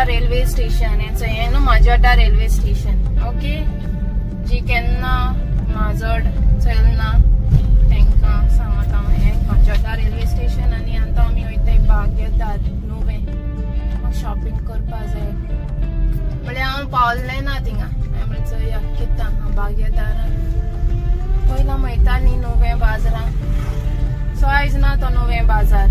Railway station. हें न्हू Majorda railway station. Okay, जी केन्ना माजोड चलना तांकां सांगता हें माजोड्डा रेल्वे स्टेशन. आनी आतां आमी वयताय बागेदार नुवें, म्हाका शॉपिंग करपा जाय. म्हळ्यार हांव पावलें ना थिंगा. हांवें म्हणलें चोया कित्ता बागेदारान पयला वयतालीं नुवें बाजारान. सो आयज ना तो नुवें बाजार,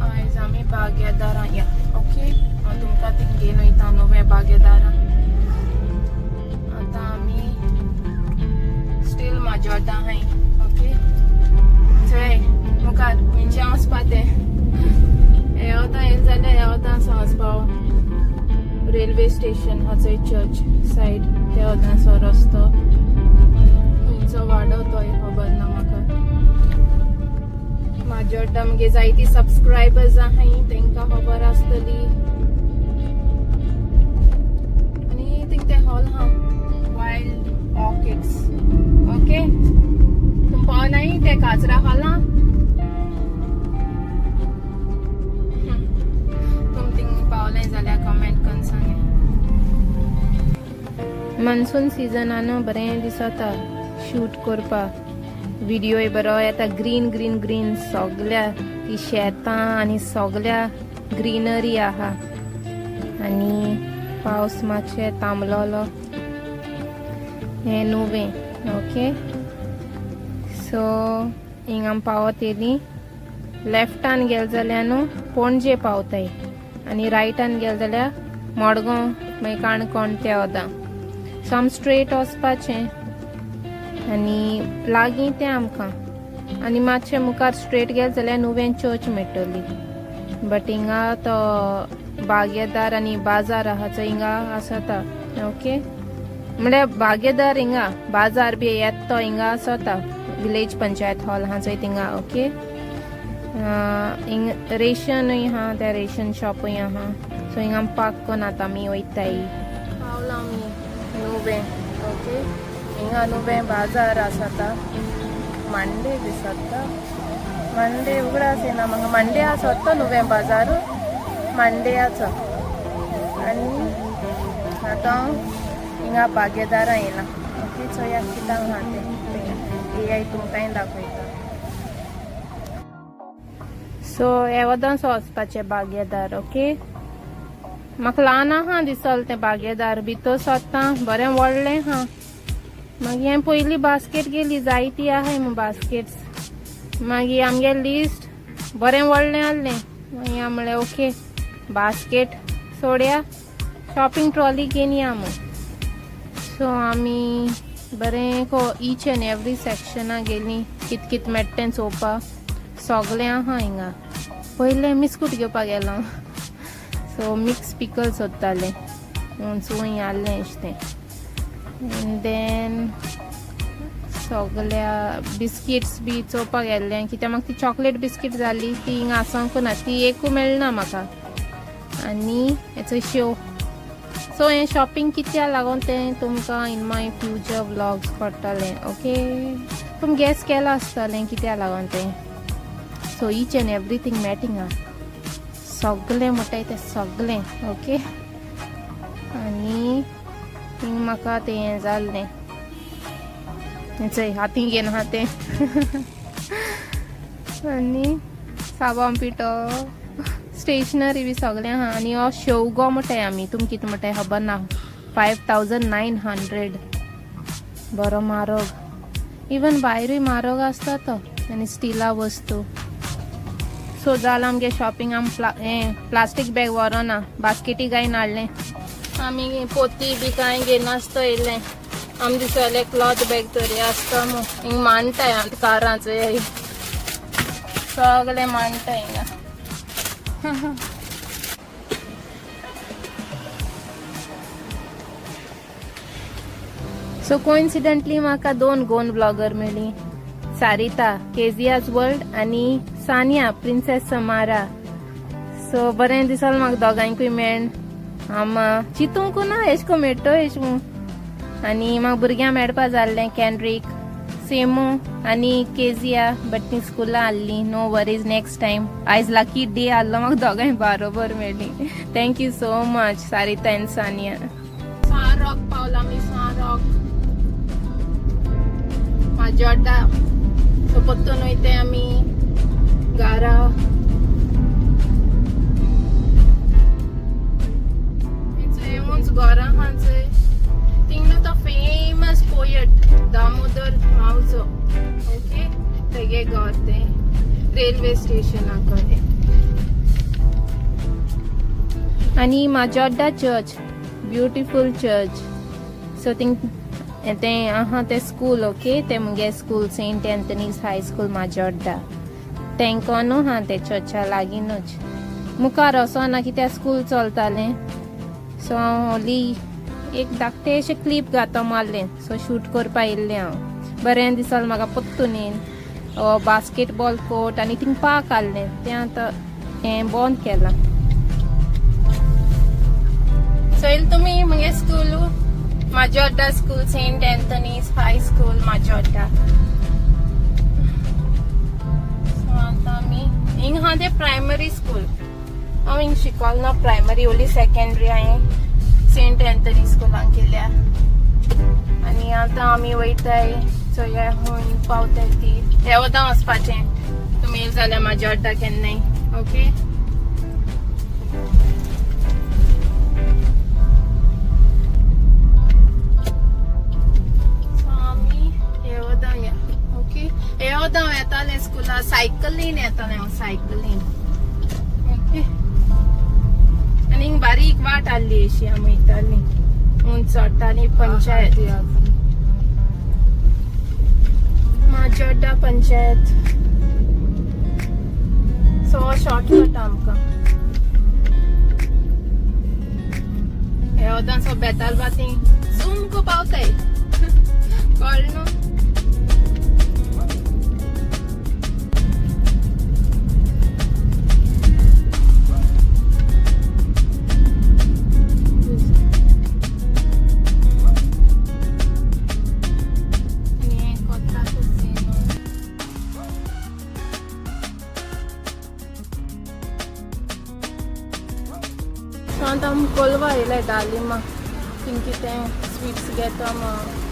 आयज आमी बागेदारां या. ओके, हांव तुमकां थिंग घेवन वयता नुवें बागेदारां. आतां आमी स्टील माजोड्डा आहाय. ओके, चोय मुखार खंयचें वचपा तें. हे वता येयलें जाल्यार हे वता वचपा रेल्वे स्टेशन हाचो चर्च सायड, त्या वतासो रस्तो. खंयचो वाडो तोय खबर ना म्हाका. माजोड्डा मुगे जायती सबस्क्रायबर्स आहाय, तांकां खबर आसतली. आनी थिंग तें हॉल आहा वायल्ड ऑर्किड्स. ओके, तुम पावनाय ते काजरा हॉला. तुम थिंग पावलें जाल्यार कमेंट करून सांगे. मॉन्सून सिजनान बरें दिसता शूट करपाक, व्हिडियोय बरो येता. ग्रीन ग्रीन ग्रीन सगल्या ती शेतां आनी सगल्या ग्रीनरी आहा. आनी पावस मातशें थांबलोलो. हें नुवें. ओके, सो हिंगा आमी पावत येयली. लेफ्टान गेले जाल्यार न्हू पणजे पावताय आनी रायटान गेले जाल्यार मडगांव, मागीर काणकोण त्या वता. सो आमी स्ट्रेट वचपाचें आनी लागीं तें आमकां. आनी मातशें मुखार स्ट्रेट गेले जाल्यार नुवें चर्च मेळटली. बट हिंगा तो बागेदार आनी बाजार आहा चोय हिंगा आसता. ओके, म्हळ्यार बागेदार हिंगा बाजार बी येता तो हिंगा आसता. विलेज पंचायत हॉल आहा चोय थिंगा. ओके, हिंग रेशनूय आहा, त्या रेशन शॉपूय आहा. सो हिंगा आमी पार्क करून आतां आमी वयताय. पावला आमी नुवें. ओके, हिंगा नुवें बाजार आसता. मंडे दिसता, मंडे उगडास येना म्हाका. मंडे आसता नुवें बाजार मंडेयाचो. आनी आतां हिंगा बागेदारां येयला. ओके, चोया कितें आहा तें, ए I तुमकांय दाखयता. सो हे वदांसो वचपाचें बागेदार. ओके, म्हाका ल्हान आहा दिसल तें बागेदार, भितर सोदता बरें व्हडलें आहा. मागीर हांवें पयली बास्केट गेली, जायती आहाय मू बास्केट्स. मागीर आमगे लिस्ट बरें व्हडलें आहलें. मागीर हांव म्हणलें ओके, बास्केट सोड्या, शॉपिंग ट्रॉली घेवन या मू. सो आमी बरें को ईच एंड एवरी सेक्शना गेली, कित कित मेळटा तें चोवपा. सगळें आहा हिंगा. पयलें मिस्कूट घेवपाक गेलो, सो मिक्स पिकल सोदतालें म्हणून चोय आहलें एश तें. एंड then सगल्या बिस्किट्स बी चोवपाक गेल्लें, कित्याक म्हाका ती चॉकलेट बिस्कीट जाली, ती हिंगा आसोंक ना, ती एकूय मेळना म्हाका. आनी हेचो शेव. सो हें शॉपिंग कित्याक लागून तें तुमकां इन my future vlogs कळटलें. ओके, तुमी गॅस केलां आसतलें कित्याक लागून तें. सो ईच एंड एवरीथींग मेळटा हिंगा, सगलें म्हणटाय तें सगलें. ओके, आनी थिंग म्हाका तें हें जाल्लें, चोय हातीं घेवन आहा तें. आनी साबण पिठो, स्टेशनरी बी सगळें आहा. आनी हो शेवगो म्हणटाय आमी, तुमी कितें म्हणटाय खबर ना. 5900, बरो म्हारग. इवन भायरूय म्हारग आसता तो आनी स्टिला वस्तू. सो जालां आमगे शॉपिंग. आमी हें प्लास्टीक बॅग व्हरोना, बास्केटी गायन हाडलें आमी. पोती बी कांय घेनासतो येयलें. आम दिसलें क्लॉथ बॅग तरी आसता मू. हिंग मांडटाय आमी कारां चोय, सगळें मांडटाय हिंगा. सो कोइन्सिडंटली म्हाका दोन गोवन ब्लॉगर मेळ्ळी, सारिता केजियाज वर्ल्ड आनी सानिया प्रिन्सेस समारा. सो बरें दिसल म्हाका दोगांयकूय मेळ. आमा चितूंक ना एश को मेळटो एश मू. आनी म्हाका भुरग्यांक मेळपा जाल्लें कॅन्ड्रीक. सेमू आनी केजिया बट ती स्कुला आहली. No worries, next time. आयज लकी डे आहलो, म्हाका दोगांय बारोबर मेळ्ळी. Thank you so much Sarita and Sania. San Roque पावला आमी, सान रॉक, माजोड्डा. सो पत्तून वयताय आमी घरा. उंच घरां आहा चोय, थिंगा तो famous poet Damodar Mauzo, okay, तेगे घर तें, रेल्वे स्टेशना कडेन. आनी Majorda church, beautiful church. So thing तें आहा तें स्कूल, ओके, तें मुगे school, Saint Anthony's high school, Majorda. तेंको न्हू आहा तें चर्चा लागींनूच. मुखार वचोना कित्याक स्कूल चलतालें. सो हांव ओली एक धाकटेशें क्लिप घातो मारलें. सो शूट करपा येयल्लें हांव. बरें दिसलें म्हाका पत्तून येन बास्केटबॉल कोर्ट आनी थिंग पार्क आहलें, तें आतां हें बंद केलां. सो येयले तुमी मुगे school, Majorda school, Saint Anthony's high school, Majorda. So आतां आमी हिंग आहा तें प्रायमरी स्कूल. हांव हिंग शिकोल ना प्रायमरी, ओन्ली सेकेंडरी हांवें सेंट एंथनी स्कुलान केल्या. आनी आतां आमी वयताय, चोया खूंय पावताय ती. हे वता वचपाचें. तुमी येयले जाल्यार माजोड्डा केन्नाय, ओके. सो आमी हे वता या, ओके. हे वता हांव येतालें स्कुला, सायकलीन येतालें हांव, सायकलीन, ओके. आनी हिंग बारीक वाट आहली अशी, आमी वयतालीं, उंच चडटाली. पंचायत, माजोड्डा पंचायत. सो शॉर्टकट आमकां. हे वतान सो बेतालबाती झुमको पावताय, कळ्ळें न्हू. आनी हें कोता कुसिनो. सो आतां आमी कोलवा येयले, दालिमा. थिंग कितें स्वीट्स घेता हांव.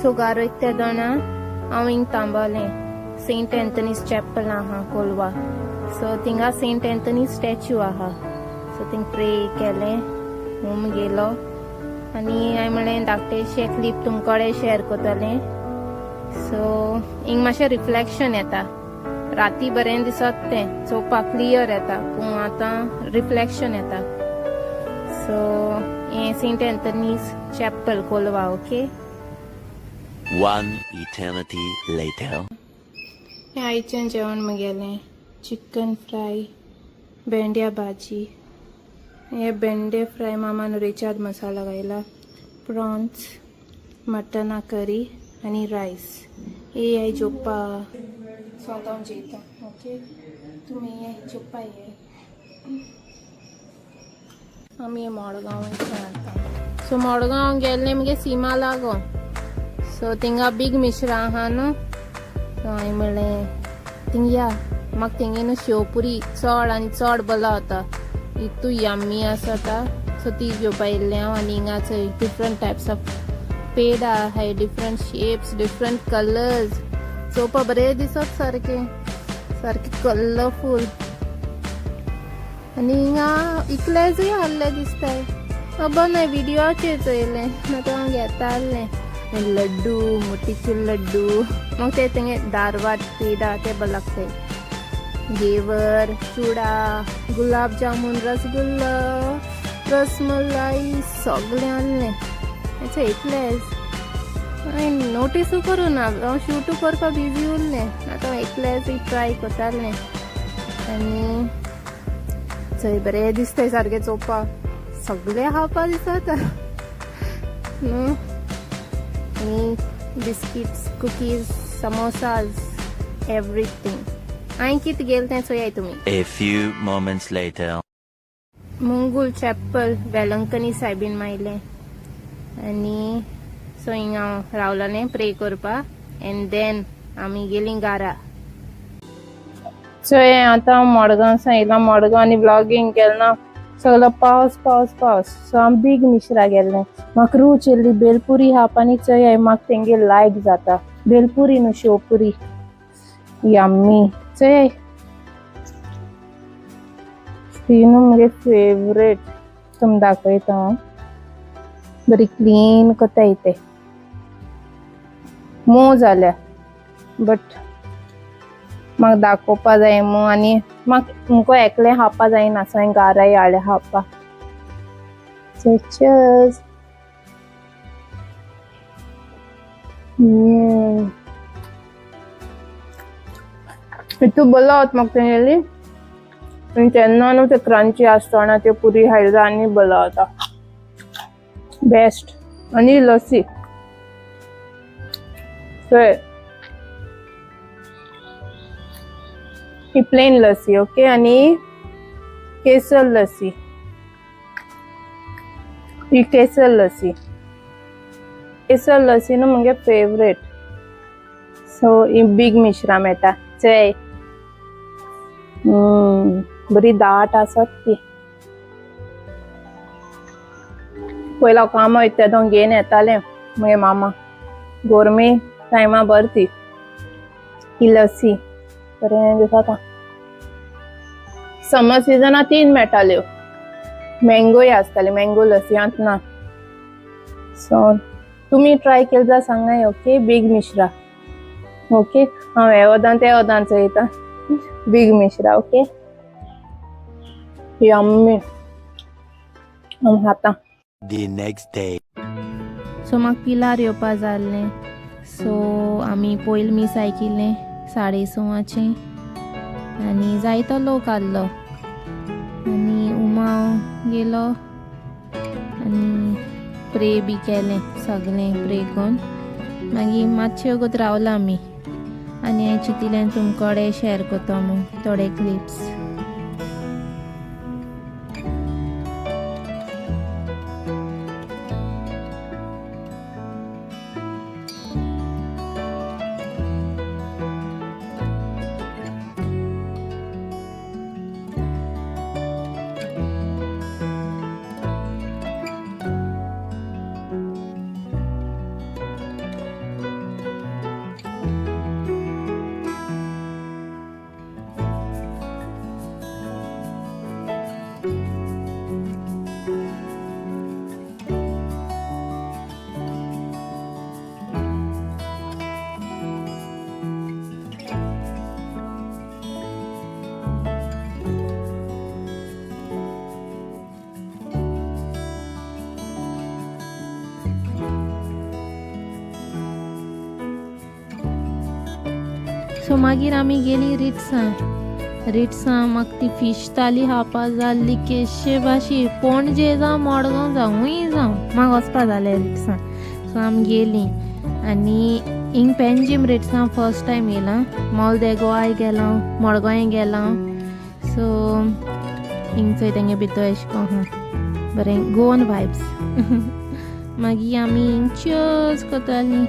सो घार वयता तेदोना हांव हिंग थांबलें, सेंट एंथनीज चॅपल आहा कोलवा. सो थिंगा सेंट एंथनी स्टॅच्यू आहा. सो थिंग प्रे केलें, होम गेलो आनी हांवें म्हणलें धाकटेशें क्लिप तुमकडे शेअर करतलें. सो हिंग मातशें रिफ्लेक्शन येता. राती बरें दिसत तें चोवपाक, क्लियर येता, पूण आतां रिफ्लेक्शन येता. सो हें Saint Anthony's chapel, Colva, okay. One eternity later. हें आयचें जेवण म्हगेलें, चिकन फ्राय, भेंड्या भाजी. हे भेंडे फ्राय मामान रेचाद मसाला घायला, प्रॉन्स, मटना करी आनी रायस. हे याय जेवपा. सो आतां हांव जेयता, ओके. तुमी ये जेवपा ये. आमी मडगांव आतां. सो मडगांव गेल्ले मगे सीमा लागो. सो थिंगा बीग मिश्रा आहा न्हू. सो हांवें म्हणलें थिंग या. म्हाका थिंगे न्हू शेवपुरी चड आनी चड बरो जाता, इतू यम्मी आसता. सो ती घेवपा येयल्लें हांव. आनी हिंगा चोय, डिफरंट टायप्स ऑफ पेडा आहाय, डिफरंट शेप्स, डिफरंट कलर्स. चोवपा बरें दिसत, सारकें सारकें कलरफूल. आनी हिंगा इकलेजूय आहले दिसताय. खबर ना, विडियोचेर चोयलें ना तर हांव घेता आहलें. लड्डू, मोतीचूर लड्डू, म्हाका ते तेंगे धारवाड पेडा ते बरें लागताय. घेवर, चुडा, गुलाब जामून, रसगुल्ला, रसमलाई सगळें आहलें. अच्छा, इतलेंच हांवें नोटीसूय करूं ना. हांव शूटू करपाक बिजी उरलें ना तर हांव एकलेंच ट्राय करतालें. आनी चोय, बरें दिसताय सारकें चोवपाक, सगळें खावपा दिसता न्हू. आनी बिस्किट्स, कुकीज, समोसाज, एवरीथींग. हांवें कितें गेलें तें चोयाय तुमी. A few moments later. Mungul chapel Velankanni सायबीन मायलें आनी सो हिंगा हांव रावलोलें प्रे करपाक एंड then आमी गेलीं घरा. चोय आतां हांव मडगांव सावन येयलां. मडगांव आनी व्लॉगींग केलें ना, सगळो पावस पावस पावस. सो हांव बीग मिश्रा गेल्लें. म्हाका रूच येयल्ली भेलपुरी खावपा आनी चोय म्हाका तेंगे लायक जाता भेलपुरी न्हू शेवपुरी यम्मी. चोय ती न्हू म्हगे फेवरेट, तुमकां दाखयता हांव. बरी क्लीन करताय ते, मोव जाल्या बट म्हाका दाखोवपा जाय मू आनी म्हाका मुको एकलें खावपा जायना, सो हांवें घराय हाडलें खावपा. So cheers. इतू बरो वता म्हाका तेंगेली. आनी तेन्ना न्हू ते क्रंची आसतना त्यो पुरी खायली आनी बरो वता, बेस्ट. आनी लस्सी चोय ही प्लेन लस्सी ओके, आनी केसर लस्सी, ही केसर लस्सी. केसर लस्सी न्हू म्हगे फेवरेट. सो ही बीग मिश्रा मेळटा चोय. बरी दाट आसत ती. पयलो हांव कामाक वयता तेदों घेवन येतालें म्हगे मामा, गोरमे टायमा बरी ती ही लस्सी, बरें दिसता. समर सिजना 3 मेळटाल्यो, मँगोय आसताले, मँगो लस्सी आतां ना. सो तुमी ट्राय केले जाल्यार सांगाय ओके. बीग मिश्रा ओके, हांव हे वदान ते वदान चोयता. बीग मिश्रा ओके, यम्मी. हांव खाता. The next day. So म्हाका पिलार येवपा जाल्लें. सो आमी पयलीं मीस आयकिल्लें 6:30 आनी जायतो लोक आहलो आनी उमाव गेलो आनी प्रे बी केलें सगळें प्रे करून मागीर मातशें वगत रावला आमी आनी हांवें चिंतिल्लें तुमकां कडेन शेअर करता म्हूण थोडे क्लिप्स. सो मागीर आमी गेली रिट्सां. रिट्सां म्हाका ती फीश थाली खावपा जाल्ली केशे भाशी. पणजे जावं मडगांव जावं खूंय जावं म्हाका वचपा जालें रिट्सां. सो आमी गेलीं आनी हिंग पेंजीम रिट्सां फर्स्ट टायम येयलां. मोल दे गोवाय गेलां, मडगांव गेलां. सो हिंग चोय तेंगे भितर एशें कोन्न आहा बरें गोवन वायब्स. मागीर आमी हिंग चियर्स करतालीं.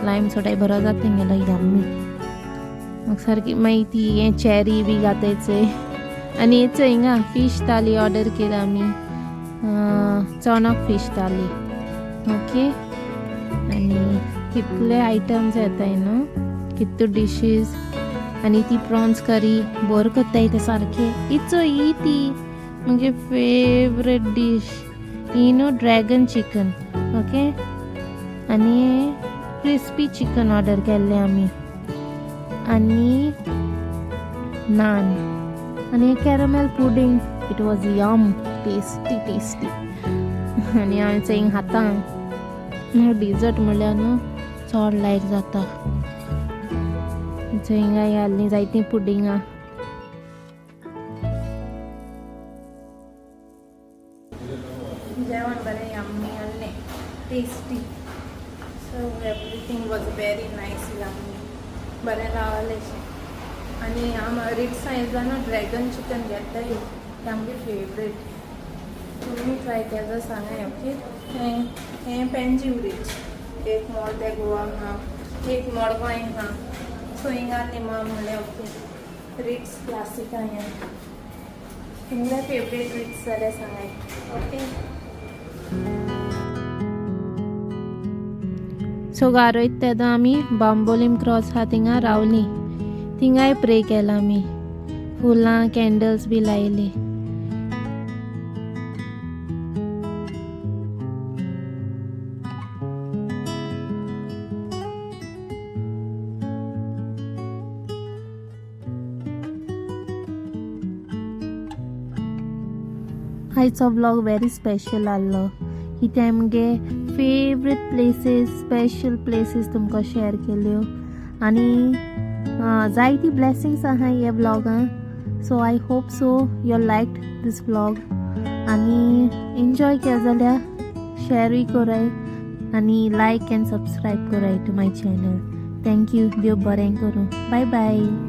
लायम सोडाय बरो जाता तेंगेलो यम्मी. म्हाका सारकी मागीर ती हें चॅरी बी घाताय चोय. आनी चोय हिंगा फीश थाली ऑर्डर केला आमी, चणक फीश थाली ओके. आनी कितले आयटम्स येताय न्हू, कितले डिशीज. आनी ती प्रॉन्स करी बोर करताय ते सारके. इचो ही ती म्हगे फेवरेट डीश ही न्हू ड्रॅगन चिकन ओके. आनी क्रिस्पी चिकन ऑर्डर केल्लें आमी, आनी नान आनी caramel pudding. It was yum, tasty tasty. आनी हांवें चोय खाता डिजर्ट म्हणल्यार न्हू चड लायक जाता. चोय हिंगा घाल्लीं जायतीं पुडिंगां. जेवण बरें यम्मी आहलें, tasty. So everything was very nice, yummy, बरें रावलें. आनी हांव रिट्सां येता न्हू ड्रॅगन चिकन घेताय, तें आमगे फेवरेट. तुमी ट्राय केला जाल्यार सांगाय. ओके, हें हें पेंजीम ब्रिज एक मोल ते गोवा आहा, एक मडगांव आहा. सो हिंगा निमा म्हणलें. ओके, रिट्स क्लासीक आहा. तुमगे फेवरेट रिट्स जाल्यार सांगाय. ओके, सो घार वयता तेन्ना आमी बांबोलीम क्रॉस आहा थिंगा रावलीं. थिंगाय प्रे केला आमी, फुलां कॅन्डल्स बी लायली. आयचो व्लॉग व्हेरी स्पेशल आहलो, कित्याक मुगे फेवरेट प्लेसीस, स्पेशल प्लेसीस तुमकां शेअर केल्यो आनी जायती ब्लेसिंग्स आहा हे व्लॉगान. So I hope so you like this vlog आनी एन्जॉय केलें जाल्यार शेरूय कराय आनी लायक एंड सबस्क्रायब कराय to my channel. Thank you. देव बरें करूं. बाय बाय.